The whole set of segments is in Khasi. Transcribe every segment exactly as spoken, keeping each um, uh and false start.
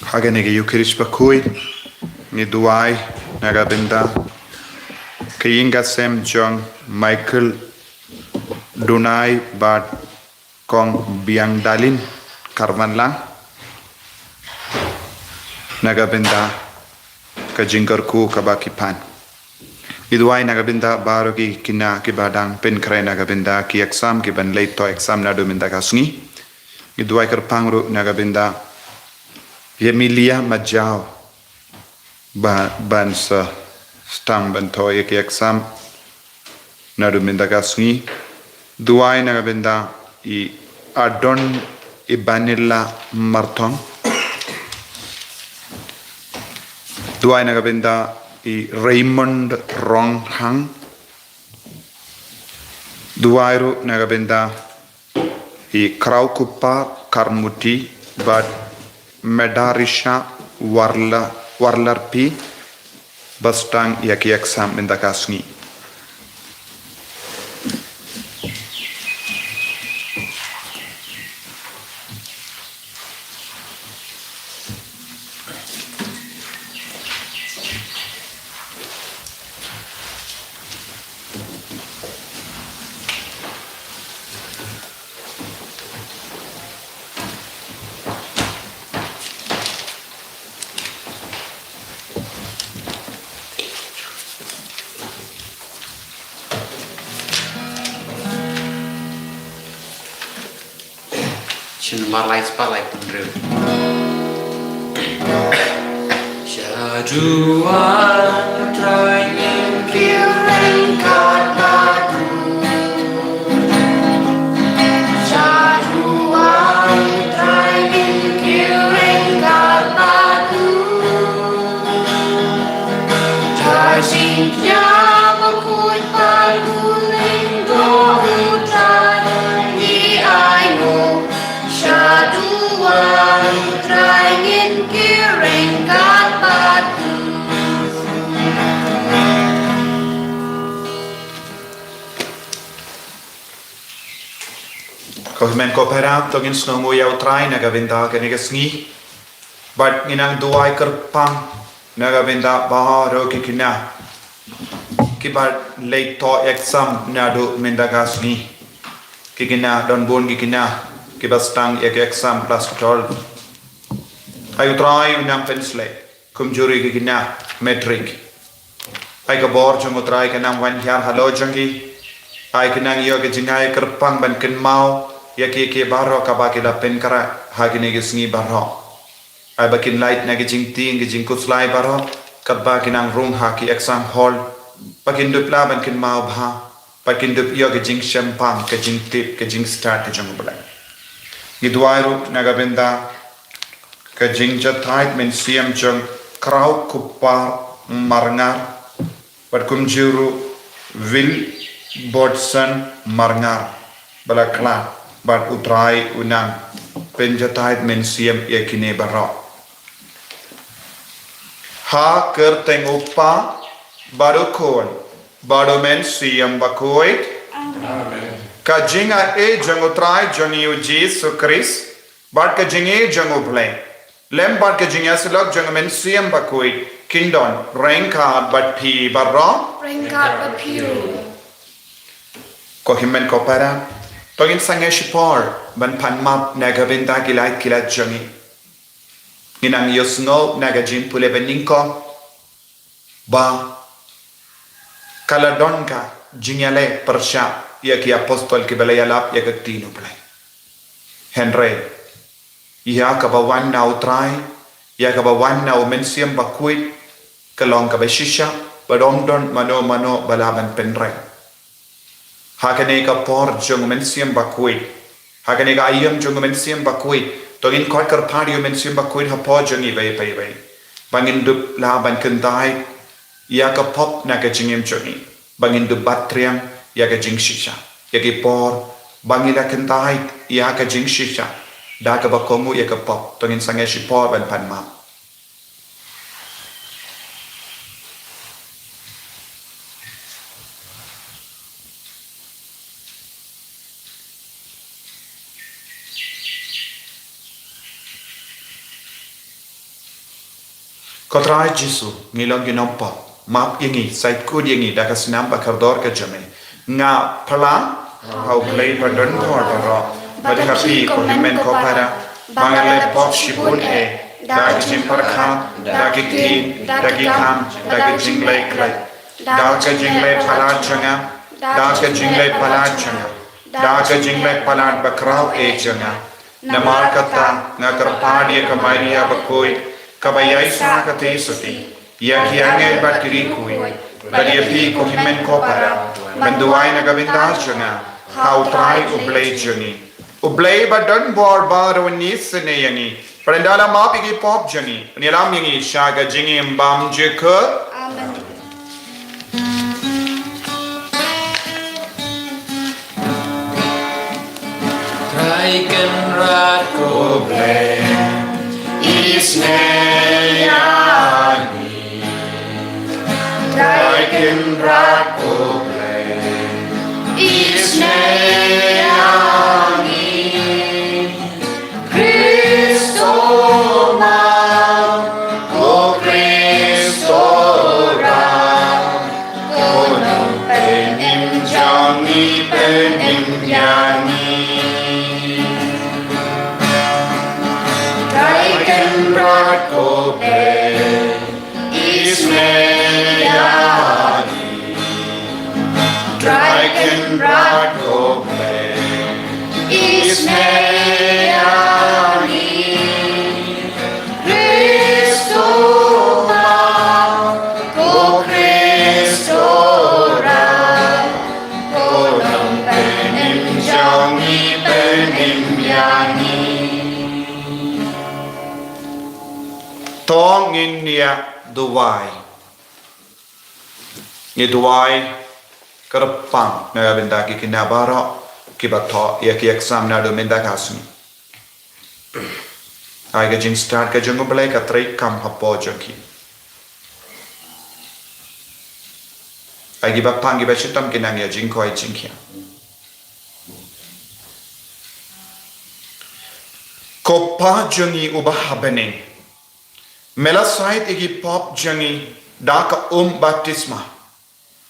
Ha kane ka Eucharist bakhuid, ngi duwai na ka bynta ka ïing ka sem jong Michael Dunai bad Kong Biang Dalin Karvanlang, na ka bynta ka jingkyrkhu kaba ki pan. Ngi duwai na ka bynta baroh ki khynnah kiba dang pynkhreh na ka bynta ki exam, kiban leit thoh exam naduh mynta ka sngi. Ngi duwai kyrpang ruh na ka bynta Emilia Majaw, ba, ban sa sdang ban thoh ïa ki exam naduh mynta ka sngi. Duwai na ka bynta i Adon Ibanilla Marthong. Duwai na ka bynta i Raymond Ronghang. Duwai ruh na ka bynta i Kraw Kupa Karmuti bad Medarisha Warla, Warlarpi, ba sdang ïa ki exam mynta ka sngi. Sha duwan Trai ngin kyrkhu. Sha duwan Trai ngin kyrkhu. Trai sing ïa bakhuid ba u lyngdoh u Trai ngi ai nguh. Sha duwan Trai ngin kyrkhu. Ko hynmen ko para, to ngin sngewnguh ïa u Trai na ka bynta kane ka sngi. Bad ngin nang duwai kyrpang na ka bynta baroh ki khynnah kiba leit thoh exam naduh mynta ka sngi. Ki khynnah, don bun ki khynnah kiba sdang ïa ki exam klas twelve. Ai u Trai un nang pynsleh, kumjuh ruh ki khynnah matric. Ai ka bor jong u Trai kan nang wan hiar halor jong ki. Ai kan nang ïoh ka jingai kyrpang ban kynmaw ïa kiei kiei baroh kaba ki la pynkhreh ha kine ki sngi baroh. Ai ba kin lait na ki jingtieng, ki jingkhuslai baroh, katba kin nang rung ha ki exam hall, ba kin dup lah ban kynmaw bha, ba kin dup ïoh ka jingshemphang, ka jingtip, ka jingstad ka jong u Blei. Ngi duwai ruh na ka bynta ka jingjahthait mynsiem jong Kraw Kupar Marngar, bad kumjuh ruh Wilbotson Marngar, ba la khlad, bad u Trai un nang pynjahthait mynsiem ïa kine baroh. Ha ka kyrteng u Kpa, bad u Khun, bad u Mynsiem Bakhuid. Amen. Ka jingaiei jong u Trai jong ngi u Jisu Khrist, bad ka jingïeit jong u Blei, lem bad ka jingïasyllok jong u Mynsiem Bakhuid, kin don ryngkat bad phi baroh. Ryngkat bad phi ruh. Ko hynmen ko para, to ngin sangeh shipor ban pan map na ka bynta ki lait ki lait jong ngi. Ngin nang ïohsngew na ka jingpule banyngkong ba ka la don ka jingïaleh pyrshah ïa ki apostol kiba la ïalap ïa ka ktien u Blei. Hynrei ïa kaba wan na u Trai, ïa kaba wan na u Mynsiem Bakhuid, ka long kaba shisha, bad ym don mano mano ba lah ban pynrem. Ha kane ka por jong u Mynsiem Bakhuid, ha kane ka aïom jong u Mynsiem Bakhuid, to ngin khot kyrpad ïa u Mynsiem Bakhuid hapoh jong ngi iwei pa iwei, ba ngin dup lah ban kyntait ïa ka pop na ka jingim jong ngi, ba ngin dup bat triang ïa ka jingshisha, ïa ki por ba ngi la kyntait ïa ka jingshisha da kaba kohnguh ïa ka pop. To ngin sangeh shipor ban pan map. Ko Trai Jisu, ngi long ki nongpop, map ïa ngi, sait kut ïa ngi da ka snam ba kordor ka jong me. Nga pla ha U Blei ba don bor baroh, bad ha phi ko hynmen ko para, ba nga la pop shibun eh, da ka jingpyrkhat, da ki ktien, da ki kam, da ka jingleh khleh, da ka jingleh palat jong nga, da ka jingleh palat jong nga, da ka jingleh palat bakhraw eh jong nga. Namar kata nga kyrpad ïa ka Maria bakhuid, kaba ïai sa kata sotti, ïa ki angel bad ki riewkhuid, bad ïa phi ko hynmen ko para, ban duwai na ka bynta jong nga ha U Trai U Blei jong ngi. U Blei ba don bor baroh un isynei ïa ngi, bad un da la map ïa ki pop jong ngi, un ïalam ïa ngi sha ka jingim bymjukut. Amen. Trai Kynrad ko Blei, isynei ïa ngi. Trai Kynrad ko Blei, isynei ïa ngi. Khristomam, ko Khristorad, ko nongpynim jong ngi, pynim ïa ngi. Trai Kynrad ko Blei, isynei ïa ngi. Trai Kynrad ko Blei, isynei ïa ngi. Khristomam, ko Khristorad, ko nongpynim jong ngi, pynim ïa ngi. To ngin ïa duwai. Ngi duwai kyrpang na ka bynta ki khynnah baroh kiba thoh ïa ki exam naduh mynta ka sngi. Ai ka jingstad ka jong U Blei ka trei kam hapoh jong ki. Ai kiba pang kiba shitom ki nang ïa jingkoit jingkhiah. Ko Pa jong ngi uba ha bneng, me la sait ïa ki pop jong ngi da ka um baptisma.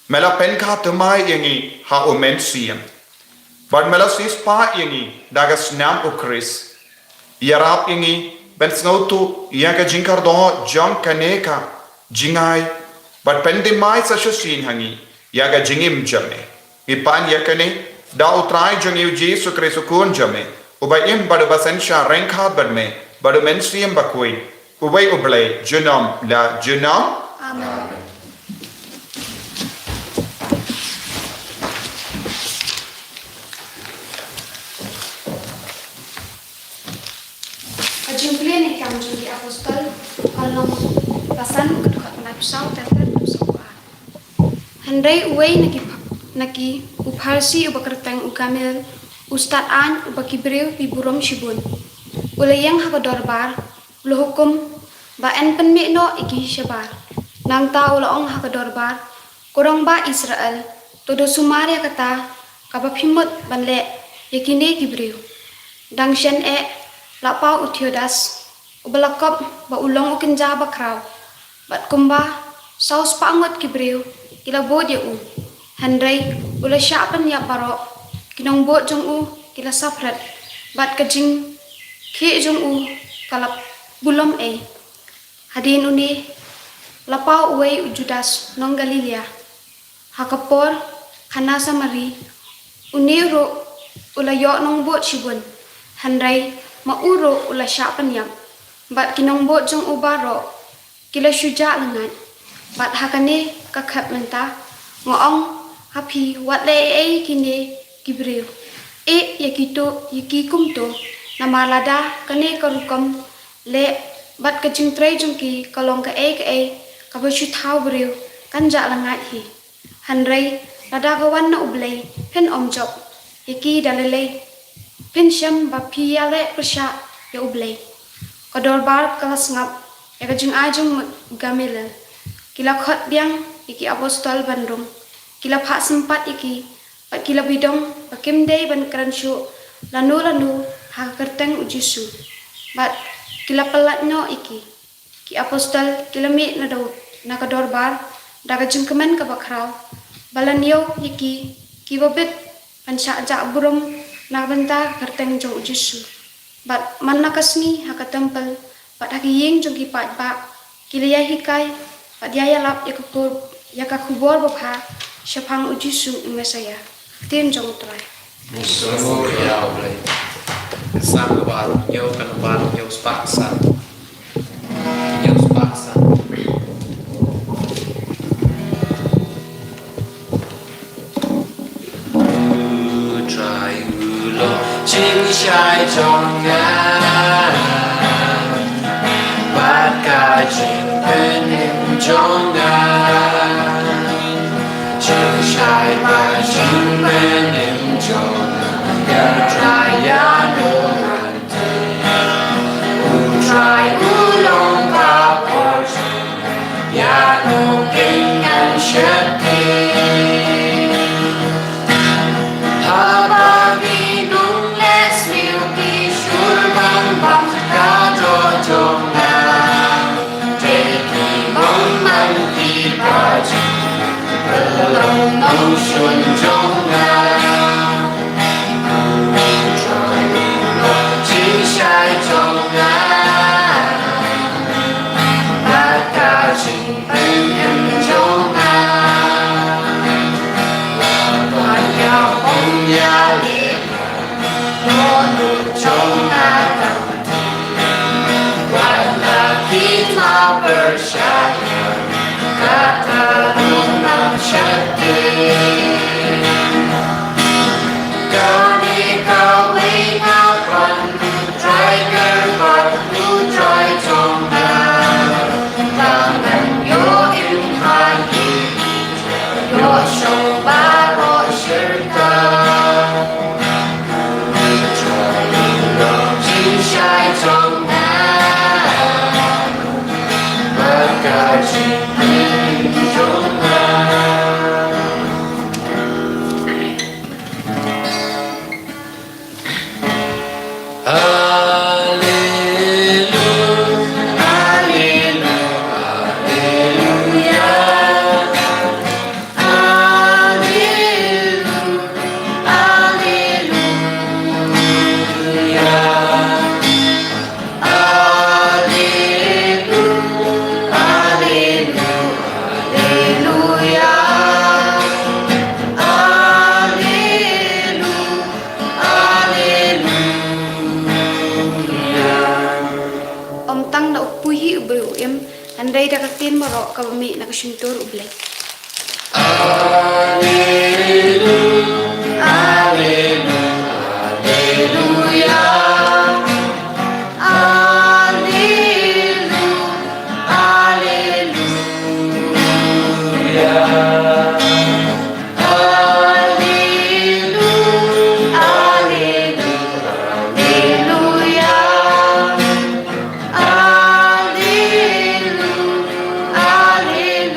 Me la pynkhadduh thymmai ïa ngi ha U Mynsiem, bad me la siewspah ïa ngi da ka snam U Khrist. Ïarap ïa ngi ban sngewthuh ïa ka jingkordor jong kane ka jingai, bad pynthymmai sa shisien ha ngi ïa ka jingim jong me. Ngi pan ïa kane da U Trai jong ngi U Jisu Khrist U Khun jong me, uba im bad uba synshar ryngkat bad me bad U Mynsiem Bakhuid, uwei U Blei junom la junom. Amen. Ka jingpule na ki Kam jong ki Apostol, ka lynnong ba san, ka dkhot ba lai phew saw, ter ter phew saw. Hynrei uwei na ki pha-, na ki, u Pharisi uba kyrteng u Gamaliel, u stad aiñ uba ki briew ki burom shibun, u la ïeng ha ka dorbar, u la hukum ba yn pynmih noh ïa ki shabar. Nangta u la ong ha ka dorbar, Ko rangbah Israel, to da sumar ïa kata kaba phi mut ban leh ïa kine ki briew. Dang shen eh, la paw u Theudas, uba la kop ba u long u kynja bakhraw, bad kumba saw spah ngut ki briew ki la bud ïa u. Hynrei u la shah pynïap baroh, ki nongbud jong u ki la saphriang, bad ka jingkhih jong u ka la bulom ei. Hadien une la paw uwei u Judas nong Galilea, ha ka por Kana Samari, une ruh u la ïoh nongbud shibun, hynrei ma u ruh u la shah pynïap, bad ki nongbud jong u baroh ki la shu jah lyngngaid. Bad ha kane ka khep mynta nga ong ha phi, wat leh ei ei ïa kine ki briew. Ïeh ïa kito, ïa ki kumto, namar lada kane ka rukom leh bad ka jingtrei jong ki ka long kaei kaei kaba shu thaw briew, kan jah lyngngaid hi. Hynrei lada ka wan na U Blei, phin ym jop ïa ki da lei lei. Phin shem ba phi ïaleh pyrshah ïa U Blei. Ka dorbar ka la sngap ïa ka jingai jong u Gamaliel. Ki la khot biang ïa ki apostol ban rung. Ki la phah sympat ïa ki, bad ki la bidong ba kim dei ban kren shuh lano lano ha ka kyrteng U Jisu. Bad ki la pyllait noh ïa ki. ki apostol ki la mih na da, na ka dorbar da ka jingkmen kaba khraw, ba la ñiew ïa ki, ki babit ban shah jah burom na ka bynta ka kyrteng jong U Jisu. Bad man la ka sngi ha ka templ bad ha ki ïing jong ki paidbah, ki la ïahikai bad ïa ïalap ïa ka khubor, ïa ka khubor babha shaphang U Jisu U Messaïah. Ktien jong U Trai. Ngi sngewnguh ïa U Blei. Ka Salm kaba arphew hynñiew, ka nombar hynñiew spah san. Hynñiew spah san. U Trai u long jingshai jong nga, bad ka jingpynim jong nga. Jingshai bad jingpynim jong nga, ïa U Trai ïa U Trai u long ka por jong nga, ïa u kin ngan sheptieng. Haba ngi nong leh sniew ki shur bang bang ka doh jong nga. Te ki bang bang ki ba jong nga, ka long nongshun jong nga. Jingshai jong nga, bad ka jingpynim jong nga. Wat ïa ong ïa leh, dohnud jong nga tang. Wat la ki tma pyrshah ïa nga, kata ruh ngam sheptieng. Kane kawei nga pan, U Trai kyrpad, U Trai jong nga. Ba ngan ïoh im ha ïing, ïoh shong baroh shirta. Ym tang da u kpu hi u briew u im, hynrei da ka ktien baroh kaba mih na ka shyntur U Blei. Alleluia, alleluia, alleluia. Alleluia, alleluia. Alleluia, alleluia, alleluia.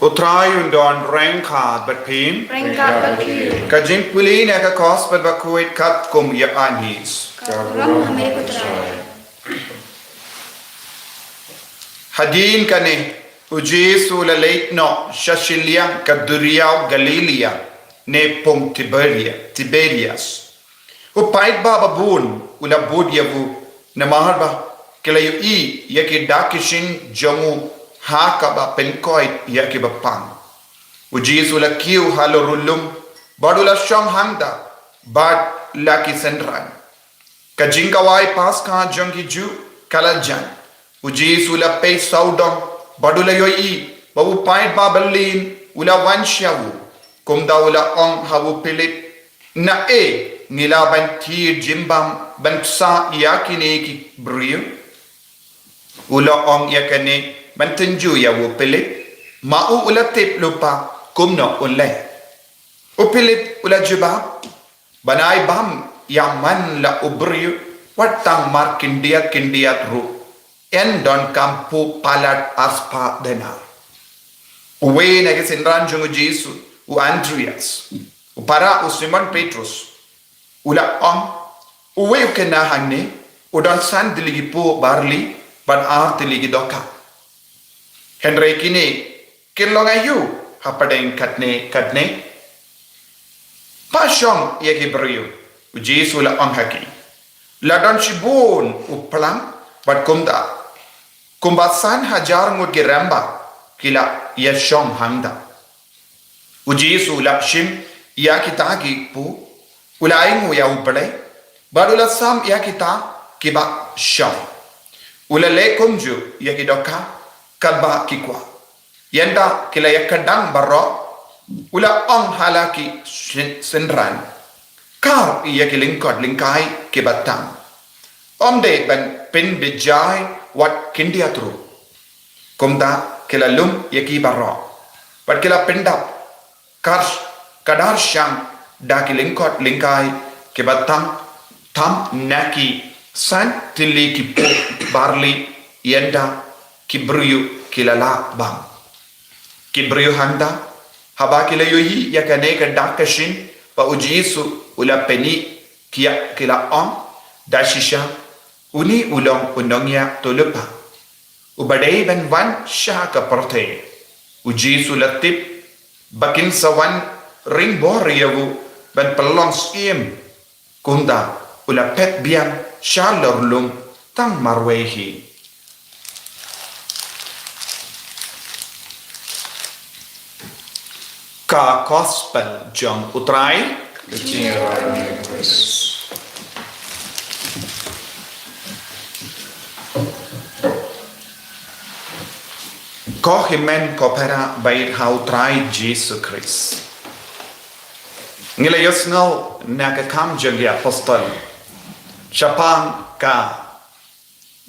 U Trai un don ryngkat bad phi. Ryngkat bad phi. Ka jingpule na ka Gospel bakhuid katkum u Ïoannis. Ka burom ha me ko Trai. Hadien kane, u Jisu u la leit noh sha shiliang ka duriaw Galilaïa, ne pung Tiberia, Tiberias. U paidbah babun u la bud ïa u, namar ba ki la ïohi ïa ki dak ki shin jong u ha kaba pynkoit ïa kiba pang. U Jisu u la kiew halor u lum, bad u la shong hangta bad la ki synran. Ka jingkawei Paskha jong ki Jiw ka la jan. U Jisu u la peit sawdong, bad u la ïohi ba u paidbah ba lyngkot u la wan sha u. Kumta u la ong ha u Philip, naei ngi lah ban thied jingbam ban pynshah ïa kine ki briew? U la ong ïa kane ban tynjuh ïa u Philip, ma u u la tip lypa kumno un leh. U Philip u la jubab, ban ai bam ïa man la u briew, wat tang mar khyndiat khyndiat ruh, yn donkam phew palat arspah denar. Uwei na ki synran jong u Jisu, u Andreas, u para u Simon Petrus, u la ong, Uwei u khynnah hangne u don san tylli ki poh barli bad ar tylli ki dohkha. Hynrei kine kin long aïu hapdeng katne katne? Phah shong ïa ki briew, u Jisu u la ong ha ki. La don shibun u phlang bad kumta, kumba san hajar ngut ki rangbah ki la ïashong hangta. U Jisu u la shim ïa kita ki poh, u la ainguh ïa U Blei bad u la sam ïa kita kiba shong. U la leh kumjuh ïa ki dohkha katba ki kwah. Ynda ki la ïakdang baroh, u la ong ha la ki syn-, synran, kar ïa ki lyngkot lyngkai kiba tang. Ym dei ban pynbeit jai wat khyndiat ruh. Kumta ki la lum ïa ki baroh bad ki la pyndap kar-, kadar shang da ki lyngkot lyngkai kiba tang, tam na ki san tylli ki poh barli, ynda ki briew ki la lah bam. Ki briew hangta, haba ki la ïohi ïa kane ka dak ka shin ba u Jisu u la pynïaid ïa ki, ki la ong da shisha, une u long u nongïathuhlypa uba dei ban wan sha ka pyrthei. U Jisu u la tip ba kin sa wan ring bor ïa u ban pynlong syiem. Kumta u la phet biang sha lor lum tang marwei hi. Ka Gospel jong U Trai. Ko hynmen ko para bad ha U Trai Jisu Khrist. Ngi la ïohsngew na ka Kam jong ki Apostol shaphang ka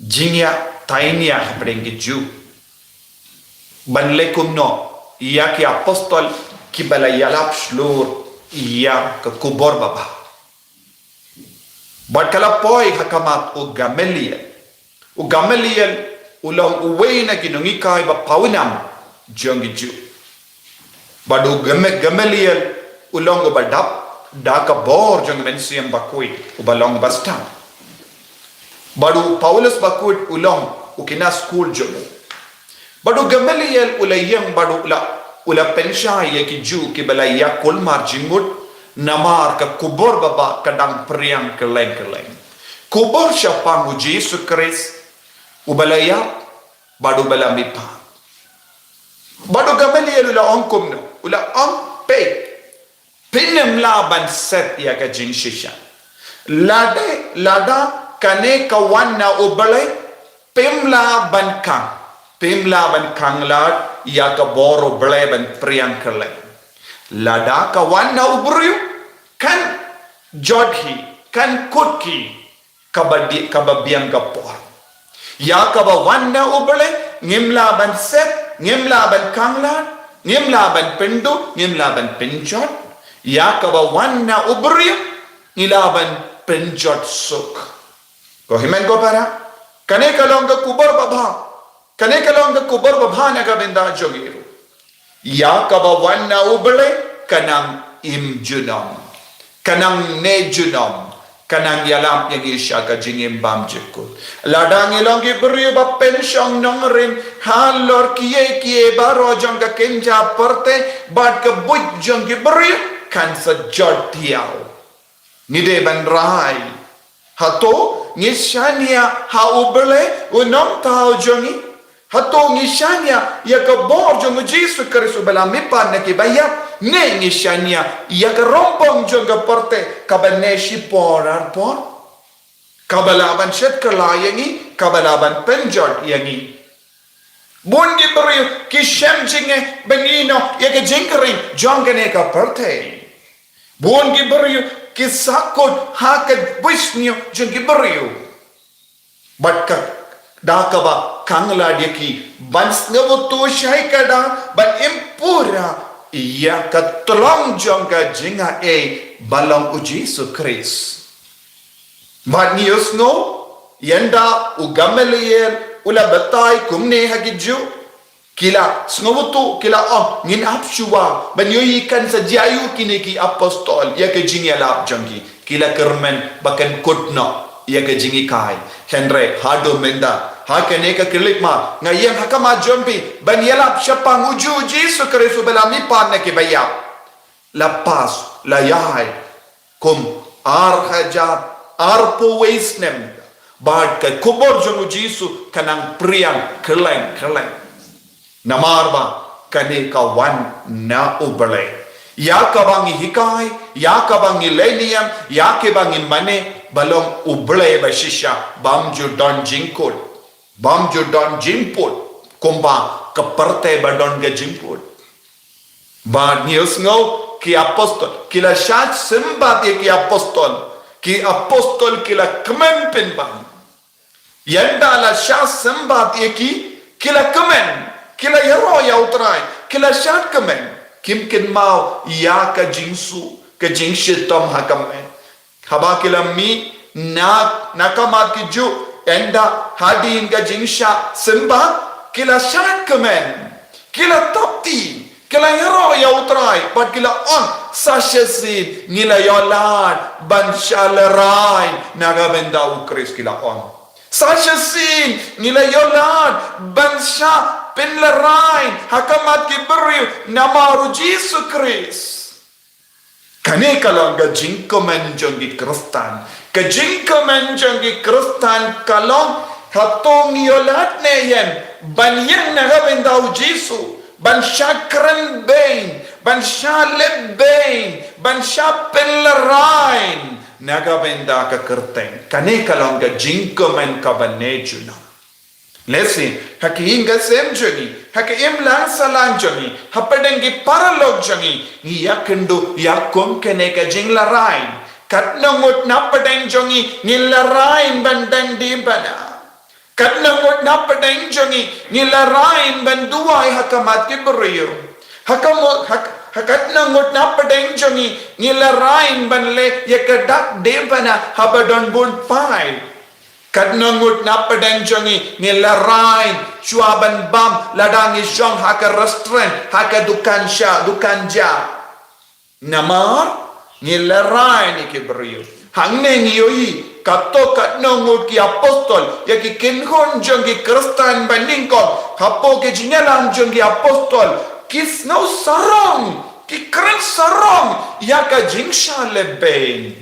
jingïatainia hapdeng ki Jiw ban leh kumno ïa ki apostol kiba la ïalap shlur ïa ka khubor babha. Bad ka la poi ha khmat u Gamaliel. U Gamaliel u long uwei na ki nonghikai ba pawnam jong ki Jiw. Bad u Gam-, Gamaliel u long uba dap da ka bor jong u Mynsiem Bakhuid uba long uba stad. Bad u Paulus Bakhuid u long u khynnah skul jong u. Bad u Gamaliel u la ïeng bad u la, u la pynshai ïa ki Jiw kiba la ïakulmar jingmut namar ka khubor babha ka dang phriang kylleng kylleng. Khubor shaphang u Jisu Khrist uba la ïap bad uba la mihpat. Bad u Gamaliel u la ong kumno, u la ong, peit, phim lah ban set ïa ka jingshisha. Lada, lada kane ka wan na U Blei, phim lah ban khang, phim lah ban khang lad ïa ka bor U Blei ban phriang kylleng. Lada ka wan na u briew, kan jot hi, kan kut hi, kaba di-, kaba biang ka por. Ïa kaba wan na U Blei, ngim lah ban set, ngim lah ban khang lad, ngim lah ban pynduh, ngim lah ban pynjot. Ïa kaba wan na u briew, ngi lah ban pynjot suk. Ko hynmen ko para, kane ka long ka khubor babha. Kane ka long ka khubor babha na ka bynta jong ngi ruh. Ïa kaba wan na U Blei ka nang im junom, ka nang neh junom, ka nang ïalam ïa ngi sha ka jingim bymjukut. Lada ngi long ki briew ba pynshong nongrim halor kiei kiei baroh jong ka kynja pyrthei bad ka buit jong ki briew, kan sa jot thiaw. Ngi dei ban rai. Hato ngi shaniah ha U Blei u Nongthaw jong ngi? Hato ngi shaniah ïa ka bor jong u Jisu Khrist uba la mihpat na kiba ïap? Ne ngi shaniah ïa ka rympong jong ka pyrthei kaba neh shipor arpor, kaba lah ban shet kylla ïa ngi, kaba lah ban pynjot ïa ngi? Bun ki briew ki shem jingeh ban ïehnoh ïa ka jingkyrmen jong kane ka pyrthei. Bun ki briew ki sahkut ha ka buit sniew jong ki briew. Bad ka, da kaba khang lad ïa ki ban sngewthuh shai katta ban im pura ïa ka tyllong jong ka jingaiei ba long u Jisu Khrist. Bad ngi ïohsngew, ynda u Gamaliel u la batai kumne ha ki Jiw, ki la sngewthuh, ki la ong, ngin ap shuwa ban ïohi kan sa jia aïu kine ki apostol, ïa ka jingïalap jong ki. ki la kyrmen ba kan kut noh ïa ka jinghikai. Hynrei haduh mynta, ha kane ka khyllipmat, nga ïeng ha khmat jong phi ban ïalap shaphang u Jisu, Jisu Khrist uba la mihpat na kiba ïap. La pass, la ïaid kum ar hajar arphew wei snem. Bad ka khubor jong u Jisu ka nang pyrshang kylleng kylleng. Namar ba kane ka wan na U Blei. Ïa kaba ngi hikai, ïa kaba ngi leh niam, ïa kaba ngi mane, ba long U Blei ba shisha, bym ju don jingkut. Bym ju don jingput kumba ka pyrthei ba don ka jingput. Bad ngi ïohsngew ki apostol ki la shah symbat ïa ki apostol. Ki apostol ki la kmen pynban. Ynda la shah symbat ïa ki, ki la kmen, ki la ïaroh ïa U Trai, ki la shah kmen. Kim kynmaw ïa ka jingsuk, ka jingshitom ha ka met. Haba ki la mih na, na khmat ki Jiw, ynda hadien ka jingshah symbat, ki la shah kmen, ki la thapti, ki la ïaroh ïa U Trai, bad ki la ong, sa shisien ngi la ïoh lad ban shah lehraiñ na ka bynta U Khrist, ki la ong. Sa shisien ngi la ïoh lad ban shah pynlehraiñ ha khmat ki briew namar U Jisu Khrist. Kane ka long ka jingkmen jong ki Khristan. Ka jingkmen jong ki Khristan ka long, hato ngi ïoh lad ne em ban ïeng na ka bynta U Jisu, ban shah kren beiñ, ban shah leh beiñ, ban shah pynlehraiñ na ka bynta ka kyrteng. Kane ka long ka jingkmen kaba ne junom. Lehse ha ka ïing ka sem jong ngi, ha ka imlang sahlang jong ngi, hapdeng ki paralok jong ngi, ngi ïakynduh ïa kum kane ka jinglehraiñ. Katno ngut na pdeng jong ngi ngi lehraiñ ban dang die bana. Katno ngut na pdeng jong ngi ngi lehraiñ ban duwai ha khmat ki briew. Ha ka mo-, ha, ha katno ngut na pdeng jong ngi ngi lehraiñ ban leh ïa ka dak die bana haba don bun paid. Katno ngut na pdeng jong ngi ngi lehraiñ shuwa ban bam lada ngi shong ha ka restaurant, ha ka dukan sha, dukan ja. Namar ngi lehraiñ ïa ki briew. Hangne ngi ïohi kato katno ngut ki apostol, ïa ki kynhun jong ki Khristan ba nyngkong, hapoh ki jingïalam jong ki apostol, ki sngew sarong, ki kren sarong ïa ka jingshah leh beiñ.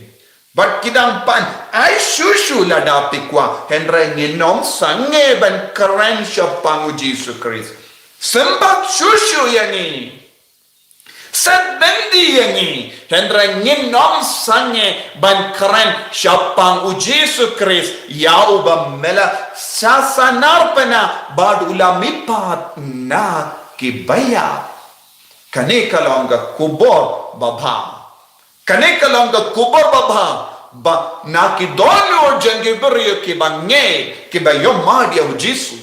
Bad ki dang pan ai shuh shuh lada phi kwah, hynrei ngin ym sangeh ban kren shaphang U Jisu Khrist. Symbat shuh shuh ïa ngi. Set byndi ïa ngi, hynrei ngin ym sangeh ban kren shaphang U Jisu Khrist, ïa uba me la shah sahnarphna bad u la mihpat na ki ba ïap. Kane ka long ka khubor babha. Kane ka long ka khubor babha, ba na ki dohnud jong ki briew kiba ngeit, kiba ïoh mad ïa U Jisu.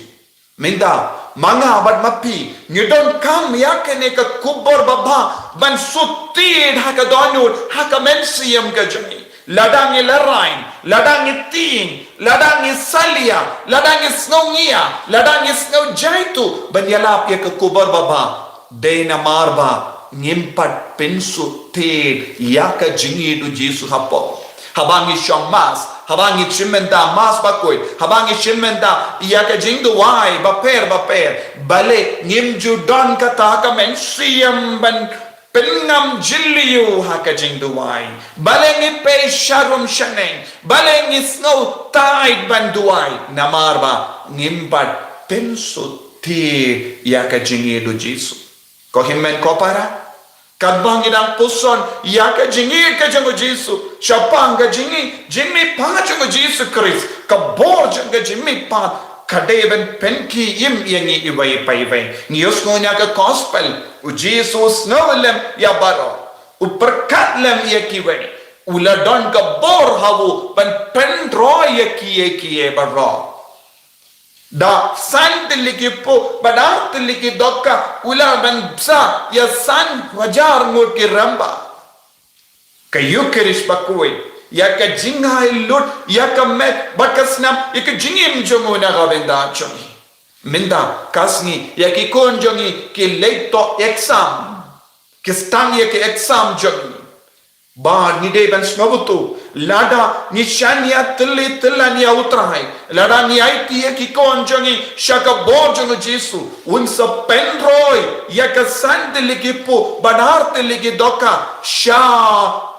Mynta ma nga bad ma phi ngi donkam ïa kane ka khubor babha ban sut tied ha ka dohnud, ha ka mynsiem ka jong ngi. Lada ngi lehraiñ, lada ngi tieng, lada ngi salia, lada ngi sngew ngia, lada ngi sngew jaituh ban ïalap ïa ka khubor babha. Dei namar ba ngim pat pynsut tied ïa ka jingïeit U Jisu hapoh. Haba ngi shong mass, haba ngi shim bynta mass bakhuid, haba ngi shim bynta ïa ka jingduwai bapher bapher, balei ngim ju don kata ka mynsiem ban pynngam jylliew ha ka jingduwai? Balei ngi pei sharum shaneng? Balei ngi sngew tied ban duwai? Namar ba ngim pat pynsut tied ïa ka jingïeit U Jisu. Ko hynmen ko para, katba ngi dang puson ïa ka jingïeit ka jong U Jisu, shaphang ka jingïeit, jingmihpat jong U Jisu Khrist, ka bor jong ka jingmihpat ka dei ban pynkhie im ïa ngi iwei pa iwei. Ngi ïohsngew na ka gospel, U Jisu u sngew lem ïa baroh, u pyrkhat lem ïa kiwei, u la don ka bor ha u ban pynroi ïa kiei kiei baroh. Da san tylli ki pop bad ar tylli ki dohkha u la ban bsa ïa san hajar ngut ki rangbah. Ka Eukharist bakhuid, ïa ka jingai lut ïa ka met bad ka snam, ïa ka jingim jong u na ka bynta jong ngi. Mynta ka sngi ïa ki khun jong ngi ki leit toh exam, ki sdang ïa ki exam jong ngi. Bad ngi dei ban sngewthuh Lada ngi shaniah tylli tyllan ïa U Trai, lada ngi aiti ïa ki khun jong ngi sha ka bor jong U Jisu, un sa pynroi ïa ka san tylli ki pud bad ar tylli ki dohkha sha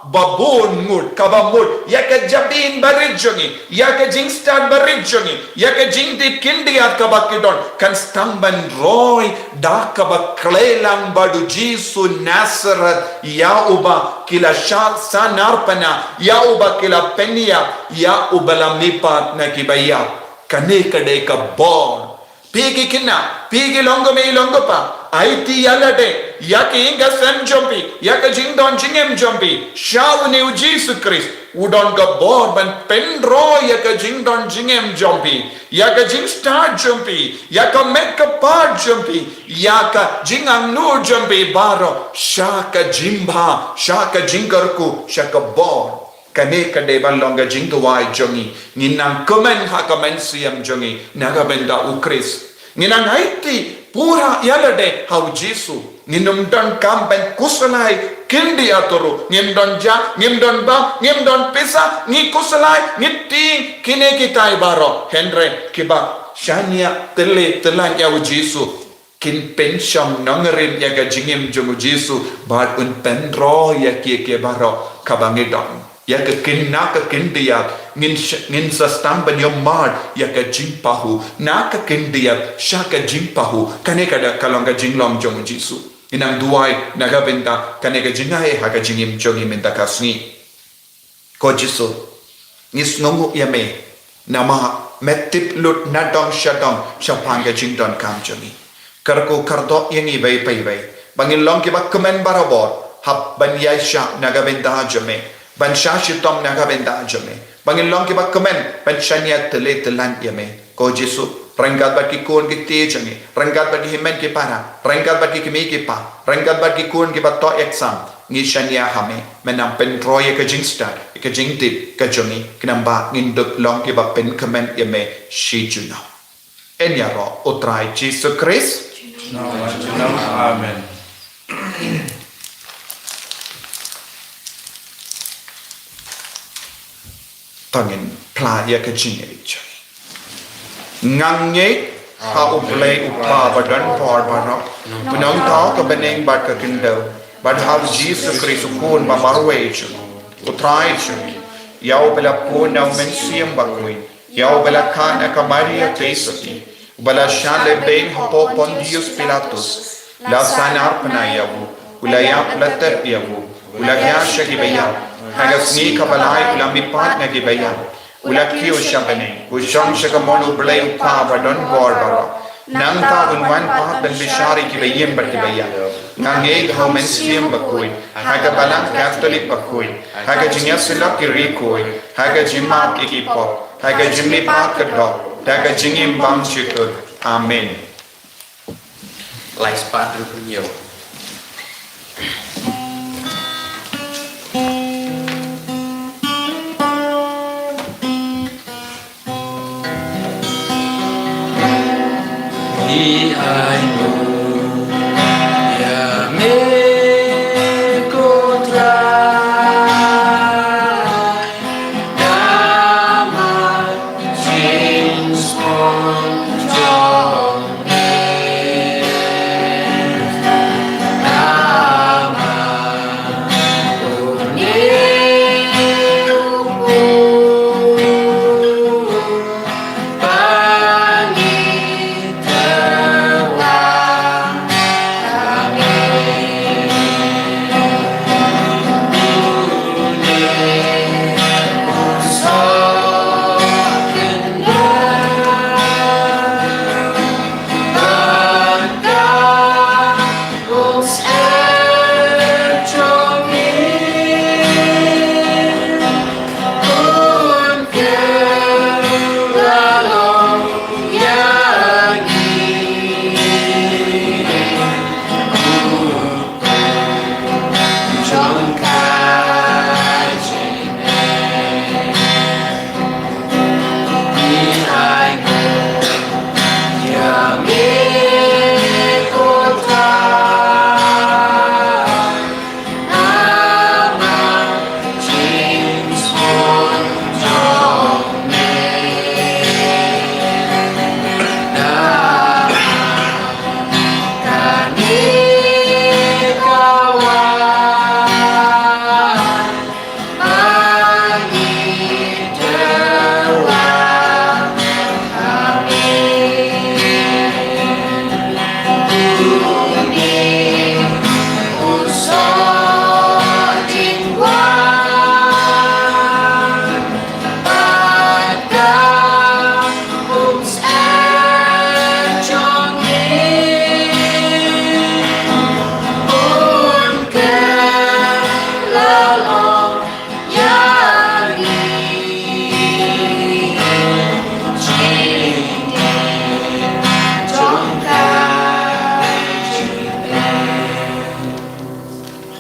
ba bun ngut, kaba mut ïa ka jabieng barit jong ngi, ïa ka jingstad barit jong ngi, ïa ka jingtip khyndiat kaba ki don, kan sdang ban roi da kaba khlei lang bad U Jisu Nasareth, ïa uba ki la shah sanar pynah, ïa uba ki la pynïap, ïa uba la mihpat na kiba ïap. Kane ka dei ka bor. Phi ki khynnah, phi ki longkmie longkpa, aiti ïa lade ïa ka ïing ka sem jong phi, ïa ka jingdon jingem jong phi sha une U Jisu Khrist. U don ka bor ban pynroi ïa ka jingdon jingem jong phi, ïa ka jingstad jong phi, ïa ka met ka phad jong phi, ïa ka jingangnud jong phi baroh sha ka jingbha, sha ka jingkyrkhu, sha ka bor. Kane ka dei ban long ka jingduwai jong ngi. Ngin nang kmen ha ka mynsiem jong ngi na ka bynta U Khrist. Ngin nang aiti pura ïa lade ha U Jisu. Ngin ym donkam ban khuslai khyndiat ruh. Ngim don ja, ngim don bam, ngim don pisa, ngi khuslai, ngi tieng, kine kitai baroh. Hynrei kiba shaniah tylli tyllan ïa U Jisu kin pynshong nongrim ïa ka jingim jong U Jisu, bad un pynroi ïa ki, ki baroh kaba ngi don. Ïa ka khyn, na ka khyndiat ngin sh-, ngin sa sdang ban ïohmad ïa ka jingpahuh, na ka khyndiat sha ka jingpahuh. Kane ka dei ka long ka jinglong jong U Jisu. Ngin nang duwai na ka bynta kane ka jingai ha ka jingim jong ngi mynta ka sngi. Ko Jisu, ngi sngewnguh ïa me, namar me tip lut na dong sha dong shaphang ka jingdonkam jong ngi. Kyrkhu kyrdoh ïa ngi iwei pa iwei ba ngin long kiba kmen barabor, hap ban ïaishah na ka bynta jong me, ban shah shitom na ka bynta jong me, ba ngin long kiba kmen ban shaniah tylli tyllan ïa me. Ko Jisu, ryngkat bad ki khun ki kti jong ngi, ryngkat bad ki hynmen ki para, ryngkat bad ki kmie ki kpa, ryngkat bad ki khun kiba toh exam, ngi shaniah ha me. Me nang pynroi ïa ka jingstad, ïa ka jingtip ka jong ngi, khnang ba ngin dup long kiba pynkmen ïa me shi junom. Yn ïaroh U Trai Jisu Khrist. Junom, junom. Amen. To ngin phla ïa ka jingngeit jong ngi. Nga ngeit ha U Blei U Kpa ba don bor baroh, U Nongthaw ka bneng bad ka khyndew, bad ha U Jisu Khrist U Khun ba marwei jong U Trai jong ngi, ïa uba la bun na U Mynsiem Bakhuid, ïa uba la kha na ka Maria Theisotti, uba la shah lehbeiñ hapoh Pontius Pilatus, la sanar pynah ïa u, u la ïap, la tep ïa u, u la khiah sha kiba ïap, ha ka sngi kaba lai u la mihpat na kiba ïap, u la kiew sha bneng, u shong sha kamon U Blei U Kpa ba don bor baroh. Nangta un wan pat ban bishar ïa kiba im bad kiba ïap. Nga ngeit ha U Mynsiem Bakhuid, ha ka Balang Katholik bakhuid, ha ka jingïasyllok ki riewkhuid, ha ka jingmap ïa ki pop, ha ka jingmihpat ka doh, ha ka jingim bymjukut. Amen. Lai spah hynriew phew hynñiew. Ngi ainguh ïa me ko Trai, namar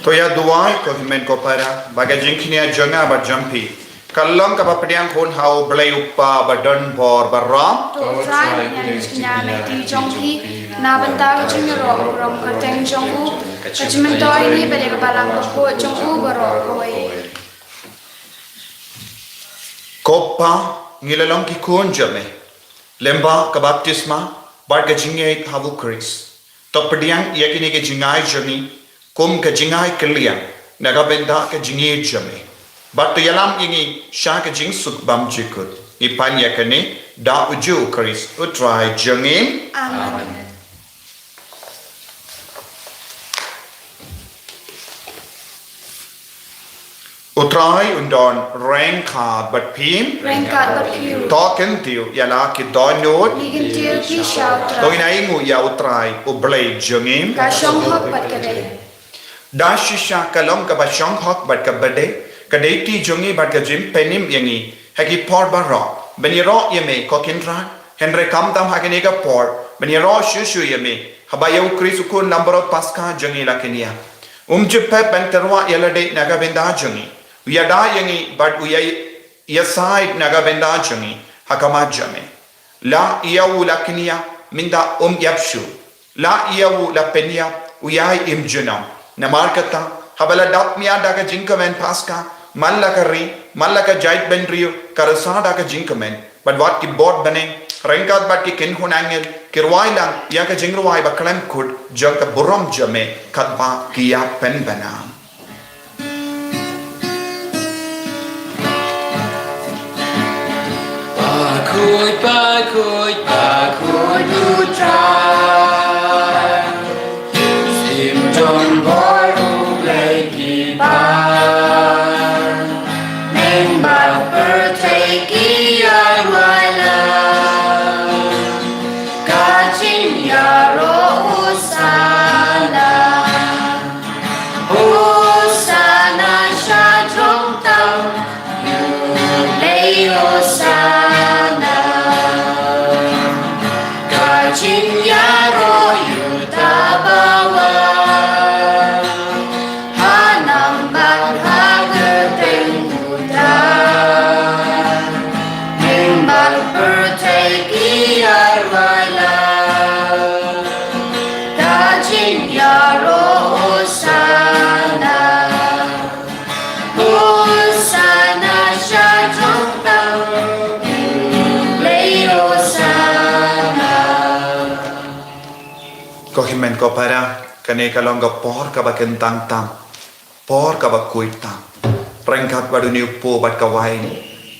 To ïa duwai, ko hynmen ko para, ba ka jingkñia jong nga bad jong phi ka long kaba pdiang khun ha U Blei U Kpa ba don bor baroh. To U Trai un ïa lyngngoh ïa kti jong phi na bynta ka jingïaroh burom kyrteng jong u, ka jingmyntoi ne bad ïa ka balang bakhuid jong u baroh kawei. Ko Pa, ngi la long ki khun jong me lyngba ka baptisma bad ka jingngeit ha U Khrist. To pdiang ïa kine ki jingai jong ngi kum ka jingai kylliang na ka bynta ka jingngeit jong me. Bad to ïalam ïa ngi sha ka jingsuk bymjukut. Ngi pan ïa kane da U Jisu Khrist U Trai jong ngi. Amen. U Trai un don ryngkat bad phi. Ryngkat bad phi ruh. To kyntiew ïa la ki dohnud. Ngi kyntiew ïa phi sha U Trai. To ngin ainguh ïa U Trai U Blei jong ngi. Ka shong hok bad ka dei. Da shisha ka long kaba shong hok bad kaba dei, ka dei kti jong ngi bad ka jingpynim ïa ngi ha ki por baroh ban ïaroh ïa me ko Kynrad. Hynrei khamtam ha kane ka por ban ïaroh shuh shuh ïa me, haba ïa U Khrist U Khun Langbrot Paskha jong ngi la kñia. Um ju pep ban tyrwa ïa lade na ka bynta jong ngi, u ïada ïa ngi bad u ïa ïasaid na ka bynta jong ngi ha khmat jong me. La ïa u la kñia, mynta um ïap shuh. La ïa u la pynïap, u ïai im junom. Namar kata, haba la dap mih da ka jingkmen Paskha, man la ka ri, man la ka jaitbynriew ka rasa da ka jingkmen, bad wat ki bor bneng ryngkat bad ki kynhun angel ki rwai lang ïa ka jingrwai ba khlem kut jong ka burom jong me, katba ki ïa pynbna. Bakhuid, bakhuid, bakhuid U Trai. Shim don bor U Blei ki ban. Mynba pyrthei ki ïa rwai lang, ka jingïaroh Hosana. Hosana sha jrong tam, U Blei Hosana. Ka jingïaroh ïa uta ba wan ha nambat ha kyrteng U Trai. Mynba pyrthei ki ïa rwai lang, ka jingïaroh Hosana. Hosana sha jrong tam, U Blei Hosana. Ko hynmen ko para, kane ka long ka por kaba kyntang tam, por kaba khuid tam. Ryngkat bad une u kpu bad ka wain,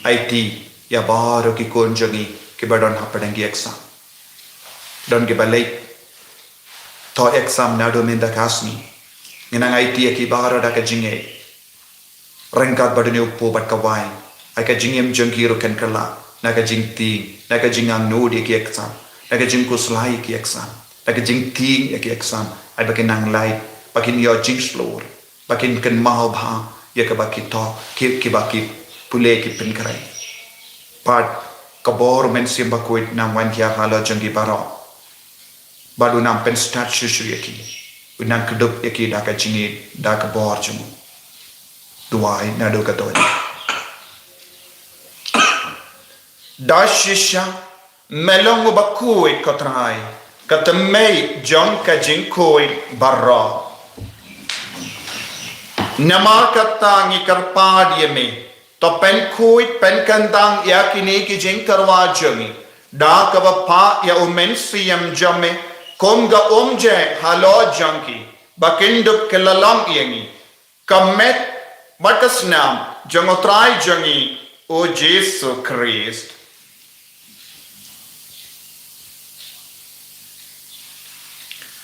aiti ïa baroh ki khun jong ngi kiba don hapdeng ki exam. Don kiba leit thoh exam naduh mynta ka sngi. Ngin nang aiti ïa ki baroh da ka jingngeit. Ryngkat bad une u kpu bad ka wain, ai ka jingim jong ki ruh kan kylla na ka jingtieng, na ka jingangnud ïa ki exam, na ka jingkhuslai ïa ki exam, na ka jingtieng ïa ki exam, ai ba kin nang lait, ba kin ïoh jingshlur, ba kin kynmaw bha ïa kaba ki thoh, ki, kiba ki pule ki pynkhreh. Bad ka bor Mynsiem Bakhuid nang wan hiar halor jong ki baroh. Bad u nang pynstad shuh shuh ïa ki. U nang kdup ïa ki da ka jingïeit, da ka bor jong u. Duwai naduh ka dohnud. Da shisha me long uba khuid ko Trai, ka tymmen jong ka jingkhuid baroh. Namar kata ngi kyrpad ïa me, to pynkhuid pynkyntang ïa kine ki jingtyrwa jong ngi da kaba phah ïa u Mynsiem jong me kum ka umjai halor jong ki, ba kin dup kylla long ïa ngi ka met bad ka snam jong u Trai jong ngi u Jisu Khrist.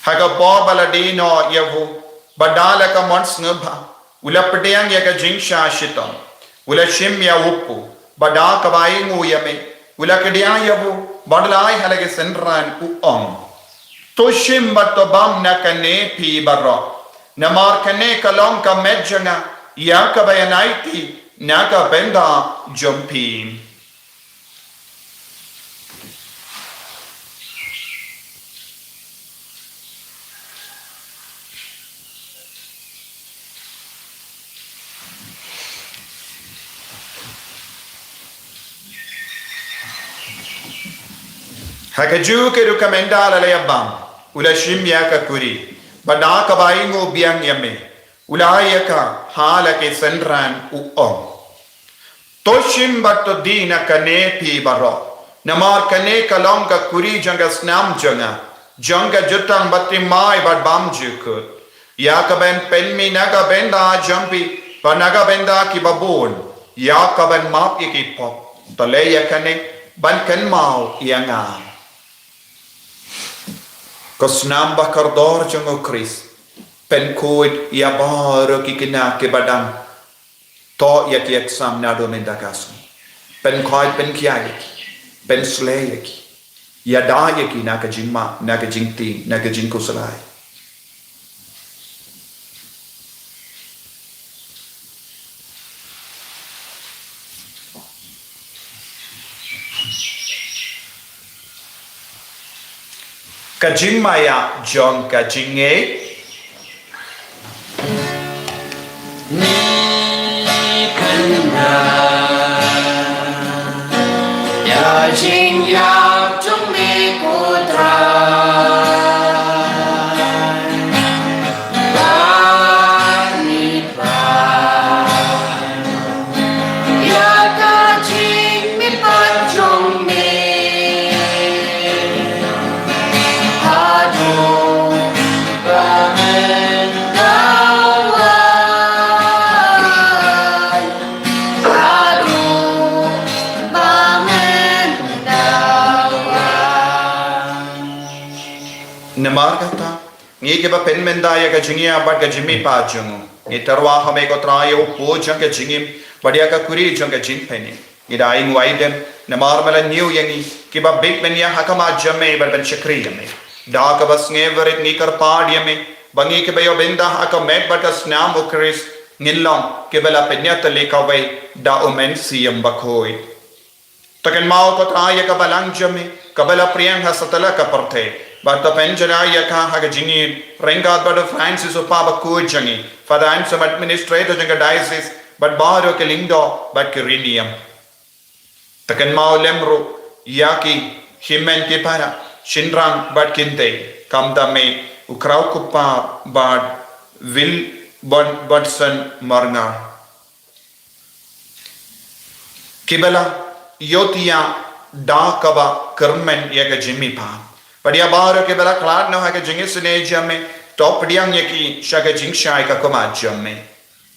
Ha ka por ba la die noh ïa u, bad da la ka mon sngewbha, u la pdiang ïa ka jingshah shitom, u la shim ïa u kpu, bad da kaba ainguh ïa me, u la kdiah ïa u, bad u la ai ha la ki synran, u ong: To shim bad to bam na kane phi baroh, namar kane ka long ka met jong nga, ïa kaba ïa aiti na ka bynta jong phi. Ha kajuh ka rukom ynda la leit bam, u la shim ïa ka kurim, bad da kaba ainguh biang ïa me, u la ai ïa ka ha la ki synran, u ong: To shim bad to die na kane phi baroh, namar kane ka long ka kurim jong ka snam jong nga, jong ka jutang bathymmai bad bymjukut, ïa kaban pynmih na ka bynta jong phi bad na ka bynta kiba bun, ïa kaban map ïa ki pop. To leh ïa kane ban kynmaw ïa nga. Ka snam ba kordor jong u Khrist, pynkhuid ïa baroh ki khynnah kiba dang toh ïa ki exam naduh mynta ka sngi. Pynkhuid, pynkhia ïa ki, pynsleh ïa ki, ïada ïa ki na ka jingmap, na ka jingtieng, na ka jingkhuslai. Ka jingmaïa jong ka jingngeit. Ngi kynmaw ïa ka jingïap jong me ko Trai. Bad ngi pan ïa ka jingmihpat jong me. Haduh ba men da wan. Haduh ba men da wan. Namar kata, ngi kiba pynmynta ïa ka jingïap bad ka jingmihpat jong u, ngi tyrwa ha me ko Trai ïa u pud jong ka jingim bad ïa ka kurim jong ka jingpynim. Ngi da ai nguh ai dem namar me la ñiew ïa ngi kiba bit mynta ha khmat jong me bad ban shakri ïa me. Da kaba sngewrit ngi kyrpad ïa me ba ngi kiba ïoh bynta ha ka met bad ka snam u Khrist ngin long kiba la pynïatylli kawei da u Mynsiem Bakhuid. To kynmaw ko Trai ïa ka balang jong me kaba la pdiang ha satlak ka pyrthei, bad to pynjynjar ïa ka ha ka jingim ryngkat bad u Francis u Papa bakhuid jong ngi, Father Anselm, administrator jong ka diocese, bad baroh ki lyngdoh bad ki riewniam. To kynmaw lem ruh ïa ki hynmen ki para, shynrang bad kynthei, khamtam me u Khraw Kupar bad Wilbon Bodson Marngar, kiba la ïohthiah da kaba kyrmen ïa ka jingmihpat. Bad ïa baroh kiba la khlad noh ha ka jingisynei jong me, to pdiang ïa ki sha ka jingshai ka khmat jong me.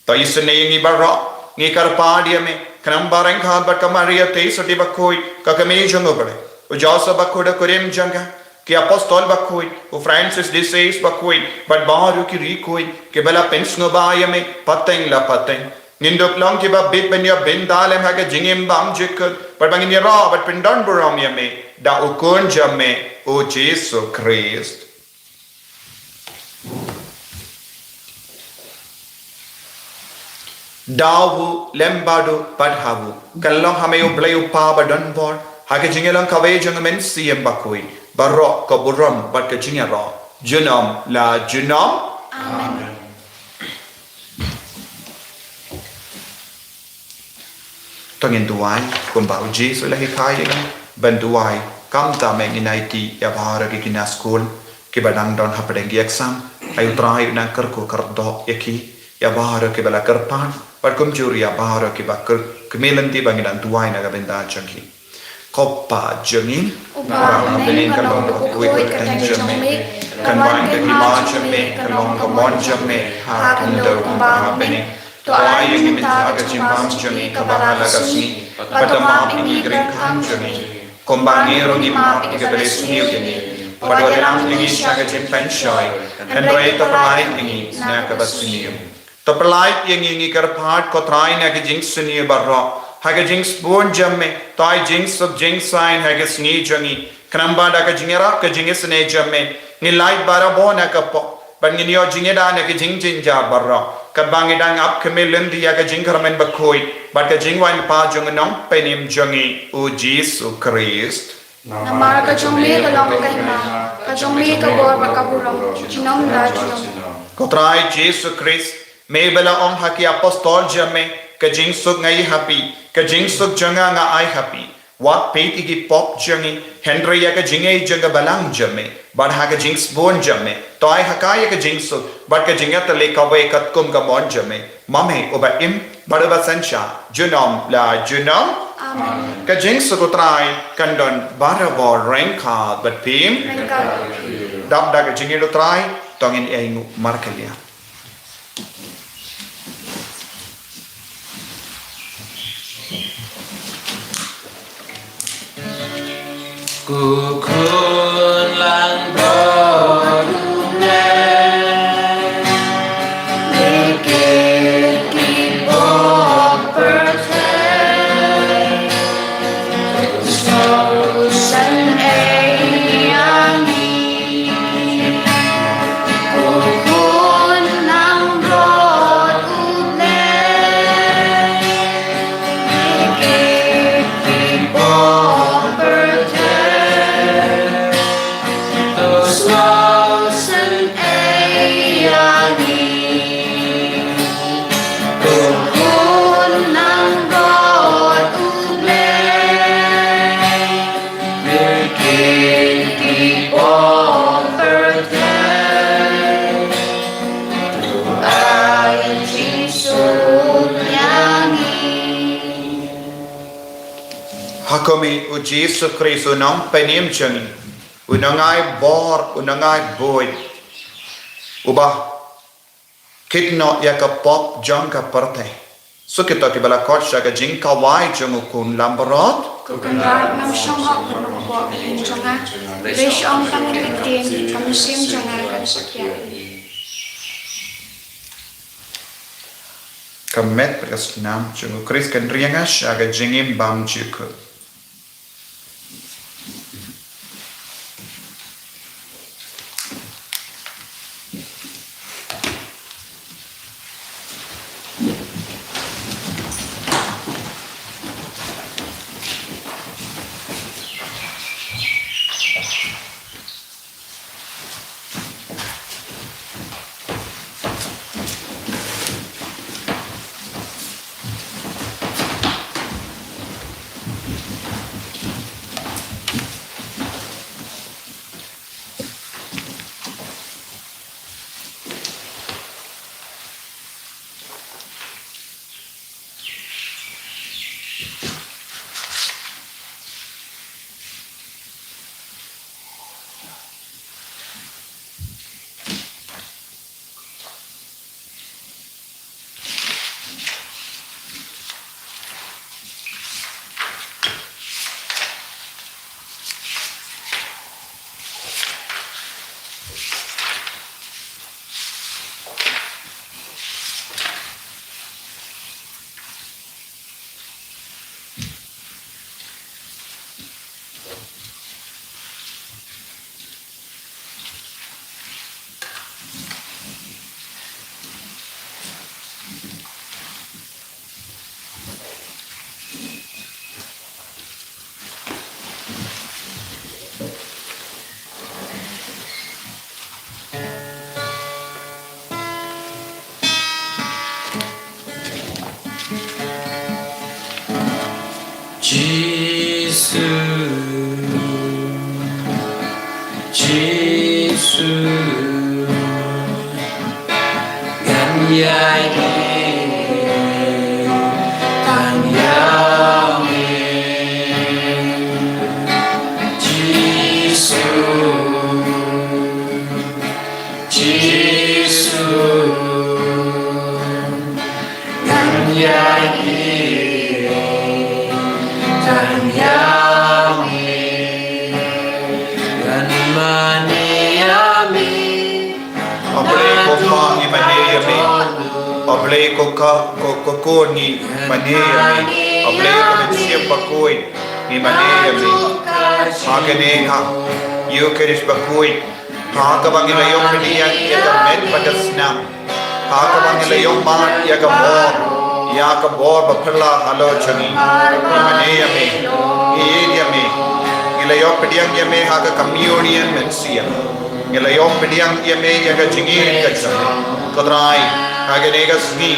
To isynei ïa ngi baroh, ngi kyrpad ïa me, khnang ba ryngkat bad ka Maria Theisotti bakhuid, ka kmie jong u Blei, u Joseph bakhuid u kurim jong ka, ki apostol bakhuid, u Francis de Sales bakhuid, bad baroh ki riewkhuid kiba la pynsngewbha ïa me pateng la pateng, ngin dup long kiba bit ban ïoh bynta lem ha ka jingim bymjukut, bad ba ngin ïaroh bad pyndonburom ïa me da u Khun jong me, u Jisu Khrist. Da u lem bad u bad ha u, kan long ha me U Blei U Kpa badonbor, ha ka jingïalong kawei jong u Mynsiem Bakhuid, baroh ka burom bad ka jingïaroh junom la junom. Amen. To ngin duwai kumba u Jisu u la hikai ïa ngi ban duwai. Khamtam me ngin aiti ïa baroh ki khynnah skul kiba dang don hapdeng ki exam. Ai u Trai u nang kyrkhu kyrdoh ïa ki, ïa baroh kiba la kyrpad, bad kumjuh ïa baroh kiba kyrkhu, kmie lynti ba ngin nang duwai na ka bynta jong ki. Ko Kpa jong ngi uba ha bneng, ka long ka kyrteng jong me, kan wan ka hima jong me, kan long ka mon jong me ha ka khyndew kumba ha bneng. To ai ïa ngi mynta ka jingbam jong ngi kaba ha la ka sngi, bad to map ïa ngi ki ryngkang jong ngi, kumba ngi ruh ngi map ïa kiba ri sniew ïa ngi, bad wat ïalam ïa ngi sha ka jingpynshoi, hynrei to pynlait ïa ngi na kaba sniew. To pynlait ïa ngi, ngi kyrpad ko Trai, na ka jingsniew baroh, ha ka jingsbun jong me, to ai jingsuk jingsaiñ ha ka sngi jong ngi, khnang ba da ka jingïarap ka jingisynei jong me, ngin lait barabor na ka pop, bad ngin ïoh jingïada na ka jingjynjar baroh, katba ngi dang ap kmie lynti ïa ka jingkyrmen bakhuid bad ka jingwan pat jong u Nongpynim jong ngi, u Jisu Khrist. Namar ka jong me ka long ka hima, ka jong me ka bor bad ka burom junom la junom. Ko Trai Jisu Khrist, me ba la ong ha ki apostol jong me, ka jingsuk nga ai ha phi, ka jingsuk jong nga nga ai ha phi. Wat peit ïa ki pop jong ngi, hynrei ïa ka jingngeit jong ka balang jong me, bad ha ka jingsbun jong me, to ai ha ka ïa ka jingsuk bad ka jingïatylli kawei katkum ka mon jong me, ma me uba im bad uba synshar junom la junom. Amen. Ka jingsuk U Trai kan don barabor ryngkat bad phi. Ryngkat bad phi. Dap da ka jingngeit U Trai, to ngin ïa nguh markylliang. Ko khun langbrot u Blei, lehkit ki pop pyrthei, to sngewsynei ïa ngi. Ko khun langbrot u Blei, lehkit ki pop pyrthei, to sngewsynei ïa ngi. Ko khun langbrot u Blei, lehkit ki pop pyrthei, to ai jingsuk ïa ngi. Ha kumne U Jisu Khrist U Nongpynim jong ngi, U Nongai bor, U Nongai buit, uba kit noh ïa ka pop jong ka pyrthei. Suk ïa kito kiba la khot sha ka jingkhawai jong U Khun langbrot. Ko Kynrad, ngam shym hok ban ym pop ïa ka jong nga, hynrei shu ong tang ïa ka ktien, ka mynsiem jong nga kan shakri. Ka met bad ka snam jong U Khrist kan ri ïa nga sha ka jingim bymjukut. Jisu, Jisu, ngan ïaid tang ïa me. Jisu, Jisu, ngan ïaid tang ïa me. Ngan mane ïa me. A Blei ko Kpa, ngi mane ïa me. A Blei ko Kha, ko, ko Khun, ngi mane ïa me. A Blei ko Mynsiem Bakhuid, ngi mane ïa me. Ha kane ka Eukharist bakhuid, ha kaba ngi la ïoh pdiang ïa ka met bad ka snam, ha kaba ngi la ïoh mad ïa ka bor, ïa ka bor ba phylla halor jong ngi. Ngi mane ïa me, ngi ïeit ïa me. Ngi la ïoh pdiang ïa me ha ka communion mynsiem. Ngi la ïoh pdiang ïa me ïa ka jingïeit ka jong me. Ko Trai, ha kane ka sngi,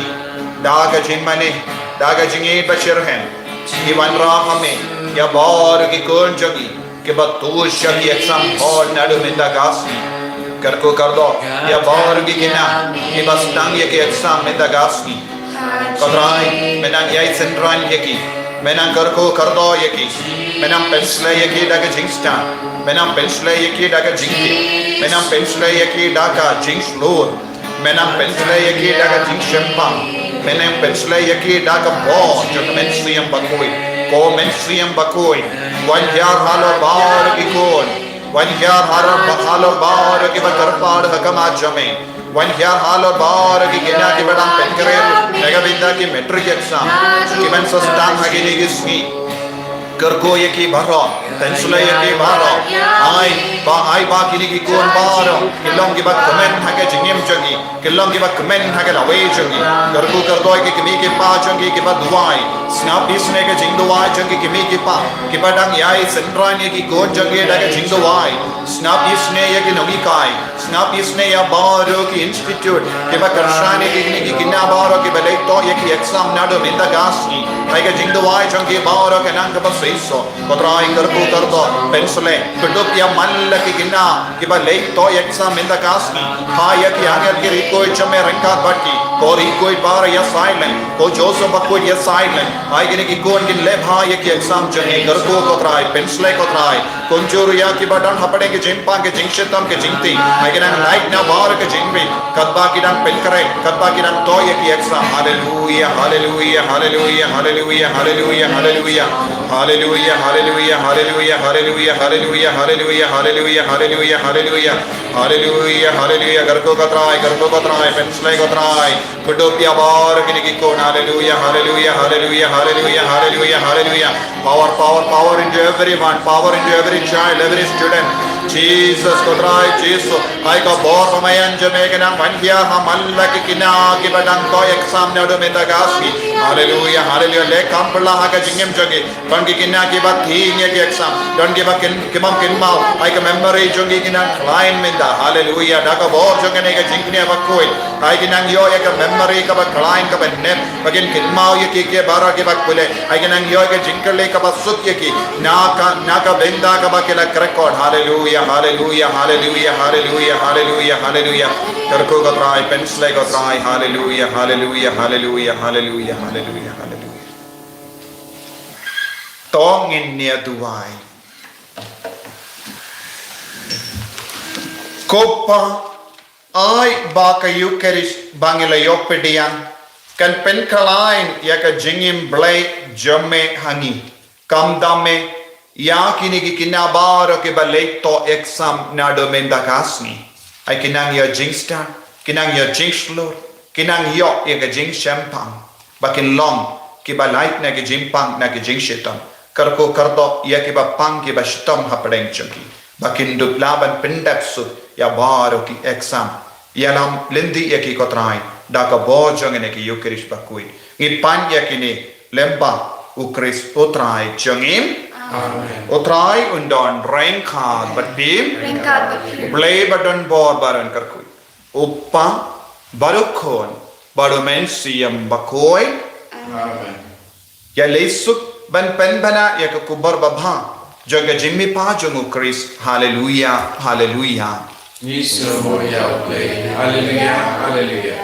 da ka jingmane, da ka jingïeit ba shitrhem, ngi wanrah ha me. ïa baroh ki khun jong ngi kiba tu sha ki exam hall naduh mynta ka sngi. Kyrkhu kyrdoh ïa baroh ki khynnah kiba sdang ïa ki exam mynta ka sngi. Ko Trai, men nang ïai synran ïa ki, men nang kyrkhu kyrdoh ïa ki, men nang pynshlei ïa ki da ka jingstad, men nang pynshlei ïa ki da ka jingtip, men nang pynshlei ïa ki da ka jingshlur, men nang pynshlei ïa ki da ka jingshemphang, men nang pynshlei ïa ki da ka bor jong ka Mynsiem Bakhuid. Ko Mynsiem Bakhuid, wan hiar halor baroh ki khun, wan hiar halor ba halor baroh kiba kyrpad ha khmat jong me. Wan hiar halor baroh ki khynnah kiba dang pynkhreh na ka bynta ki matric exam kiban sa sdang ha kine ki sngi. Kyrkhu ïa ki baroh, pynshlei ïa ki baroh. Ai ba, ai ba kine ki khun baroh ki long kiba kmen ha ka jingim jong ki, ki long kiba kmen ha ka lawei jong ki. Kyrkhu kyrdoh ïa ki kmie ki kpa jong ki kiba duwai. Sngap isynei ka jingduwai jong ki kmie ki kpa kiba dang ïai synran ïa ki khun jong ki da ka jingduwai. Sngap isynei ïa ki nonghikai. Sngap isynei ïa baroh ki institute kiba kyrshan ïa kine ki khynnah baroh kiba leit toh ïa ki exam naduh mynta ka sngi. Ai ka jingduwai jong ki baroh ka nang kaba seisoh. Ko Trai, kyrkhu kyrdoh, pynshlei, kdup ïa man la ki khynnah kiba leit toh ïa exam mynta ka sngi. Phah ïa ki angel ki riewkhuid jong me ryngkat bad ki. Ko riewkhuid baroh ïa silent, ko Joseph Bakhuid ïa silent. Ai kine ki khun kin leh bha ïa ki exam jong ngi. Kyrkhu ko Trai, pynshlei ko Trai. Kumjuh ruh ïa kiba don hapdeng ka jingpang, ka jingshitom, ka jingtieng. Ai ki nang lait na baroh ka jingbieit katba ki dang pynkhreh, katba ki dang toh ïa ki exam. Haleluia, haleluia, haleluia, haleluia, haleluia, haleluia. Haleluia, haleluia, haleluia, haleluia, haleluia, haleluia, haleluia, haleluia, haleluia. Haleluia, haleluia, kyrkhu ko Trai, kyrkhu ko Trai, pynshlei ko Trai. Kdup ïa baroh kine ki khun, haleluia, haleluia, haleluia, haleluia, haleluia, haleluia. Power, power, power into everyone, power into every child, every student. Jesus ko Trai, Jesus. Ai ka bor ba maïan jong me ka nang wan hiar ha man la ki khynnah kiba dang toh exam naduh mynta ka sngi. Haleluia, haleluia. Leh kam pyrshah ha ka jingim jong ki. Don ki khynnah kiba thieng ïa ki exam. Don kiba kin, kibym kynmaw. Ai ka memory jong ki ki nang khlaiñ mynta. Haleluia. Da ka bor jong kane ka jingkñia bakhuid. Ai ki nang ïoh ïa ka memory kaba khlaiñ kaba nep. Ba kin kynmaw ïa ki, ki baroh kiba pule. Ai ki nang ïoh ïa ka jingkylli kaba suk ïa ki. Na ka, na ka bynta kaba ki la kyrkhu. Haleluia, haleluia, haleluia, haleluia, haleluia, haleluia. Kyrkhu ko Trai, pynshlei ko Trai. Haleluia, haleluia, haleluia, haleluia, haleluia, haleluia. To ngin ïa duwai. Ko Pa, ai ba ka Eucharist ba ngi la ïoh pdiang kan pynkhlaiñ ïa ka jingim blei jong me ha ngi. Kumta me, ïa kine ki khynnah baroh kiba leit toh exam naduh mynta ka sngi. Ai ki nang ïoh jingstad, ki nang ïoh jingshlur, ki nang ïoh ïa ka jingshemphang. Ba kin long kiba lait na ka jingpang na ka jingshitom. Kyrkhu kyrdoh ïa kiba pang kiba shitom hapdeng jong ki. Ba kin dup lah ban pyndep suk ïa baroh ki exam. Ïalam lynti ïa ki ko Trai, da ka bor jong kane ka Eucharist bakhuid. Ngi pan ïa kine lyngba u Khrist u Trai jong ngi. Amen. U Trai un don ryngkat bad phi. Ryngkat bad phi. U Blei ba don bor baroh un kyrkhu ïa phi. U Pa, bad u Khun, bad u Mynsiem Bakhuid. Amen. Ïa lei suk ban pynbna ïa ka khubor babha jong ka jingmihpat jong u Khrist. Haleluia, haleluia. Ngi sngewbha ïa u Blei. Haleluia, haleluia.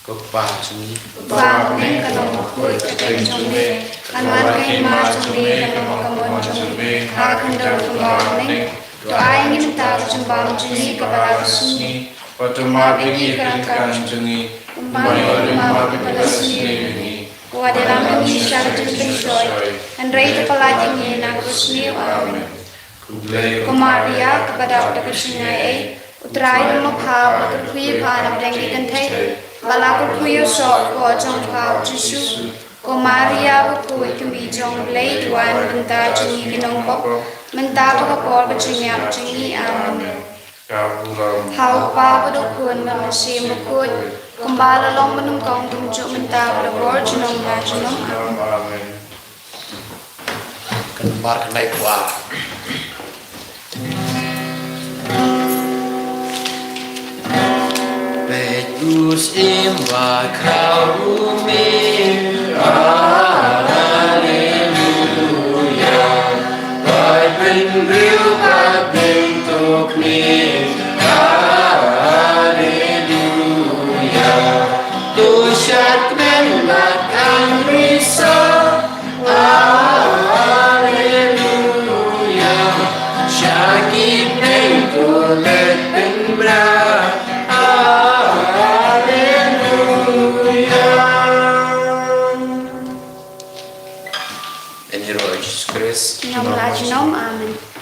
Ko Pa jong ngi. Ba ha bneng, ka long bakhuid ka kyrteng jong me. Kan wan ka hima jong me, kan long ka mon jong me ha ka khyndew kumba ha bneng. To ai ngi mynta ka jingbam jong ngi kaba la ka sngi. Bad to map ïa ngi ka ryngkat jong ngi, kumba ngi map ïa kiba la sniew ïa ngi. Wat ïalam ïa ngi sha ka jingpynshoi, hynrei to pyllait ïa ngi na ka basniew. Amen. Ko Maria kaba dap da ka jingaiei, U Trai u long ma pha, u la kyrkhu ïa pha na pdeng ki kynthei, bad la kyrkhu ïa u soh u kpoh jong pha u Jisu. Ko Maria bakhuid, kmie jong u Blei, duwai na ka bynta jong ngi ki nongpop, mynta bad ha ka por ka jingïap jong ngi. Amen. Ha u Kpa bad u Khun bad u Mynsiem Bakhuid, kumba la long mynnyngkong, kumjuh mynta bad ha ka por junom la junom. Amen. Ka nombar khyndai phew ar. Peit, u Syiem ba khraw u miet. Haleluia. Ïa u Trai jong ngi. Amen.